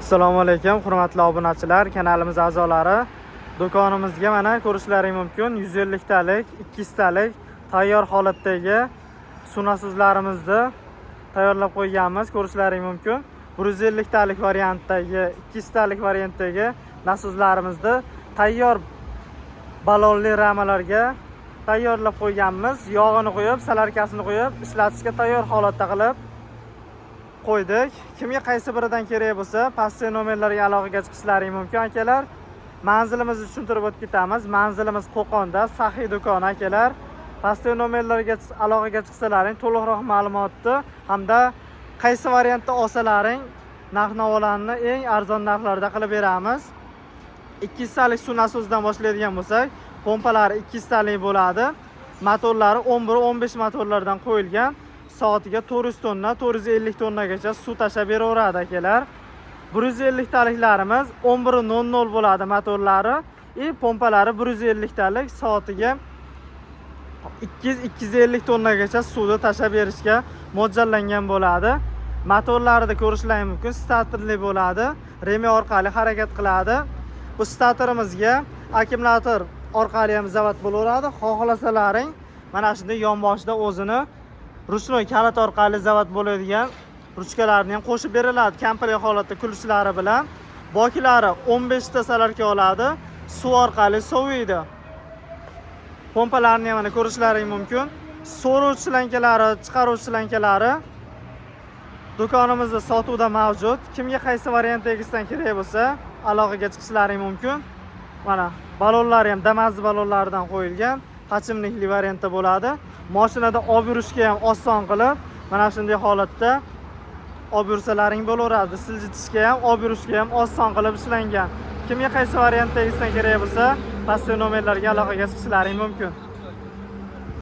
Assalomu alaykum, hurmatli obunachilar, kanalimiz a'zolari. Do'konimizga, mana, ko'rishlaring mumkin, 150 talik, 200 talik tayyor holatdagi suv nasoslarimizni tayyorlab qo'yganmiz, ko'rishlaring mumkin. 150 talik variantdagi, 200 talik variantdagi nasoslarimizni tayyor balonli ramalarga tayyorlab qo'yganmiz. Yog'ini quyib, солярка sini quyib, ishlatishga tayyor holatda qilib qo'ydik. Kimga qaysi biridan kerak bo'lsa, pastdagi nomerlarga aloqaga chiqishlaring mumkin, akalar. Manzilimizni tushuntirib o'tib ketamiz. Manzilimiz Qo'qonda, Saxiy do'koni, akalar. Pastdagi nomerlarga aloqaga chiqsalaring, to'liqroq ma'lumotni hamda qaysi variantda olsalaring, narx navolarni eng arzon narxlarda qilib beramiz. 200 talik suv nasosidan boshlaydigan bo'lsak, pompalari 200 talik bo'ladi. Motorlari 11 15 motorlardan qo'yilgan. Soatiga 400 tonna, 450 tonnagacha suv tashlab beraveradi, akalar. 150 taliklarimiz 11.00 bo'ladi motorlari и pompalari 150 talik, soatiga 200 250 tonnagacha suvni tashlab berishga mo'ljallangan bo'ladi. Motorlarida ko'rishlaring mumkin, starterli bo'ladi, ремень orqali harakat qiladi. Bu starterimizga akkumulyator orqali ham zavod bo'laveradi. Xohlasalaring, mana shunday yonboshida o'zini ручной kalit orqali zavod bo'ladigan ruchkalarni ham qo'shib beriladi komplekt holatda ключ lari bilan. Boklari 15 ta солярка oladi, suv orqali soviydi. Pompalarni ham, mana, ko'rishlaring mumkin. So'ruvchi shlankalari, chiqaruvchi shlankalari do'konimizda sotuvda mavjud. Kimga qaysi variantdagisidan kerak bo'lsa, aloqaga chiqishlaring mumkin. Mana, balonlari ham Damas balonlaridan qo'yilgan, hachimlikli variantda bo'ladi. Mashinada olib yurishga ham oson qilib, mana shunday holatda olib yursalaring bo'laveradi. Siljitishga ham, olib yurishga ham oson qilib ishlangan. Kimga qaysi variantdagisidan kerak bo'lsa, pastdagi nomerlarga aloqaga chiqishlaring mumkin.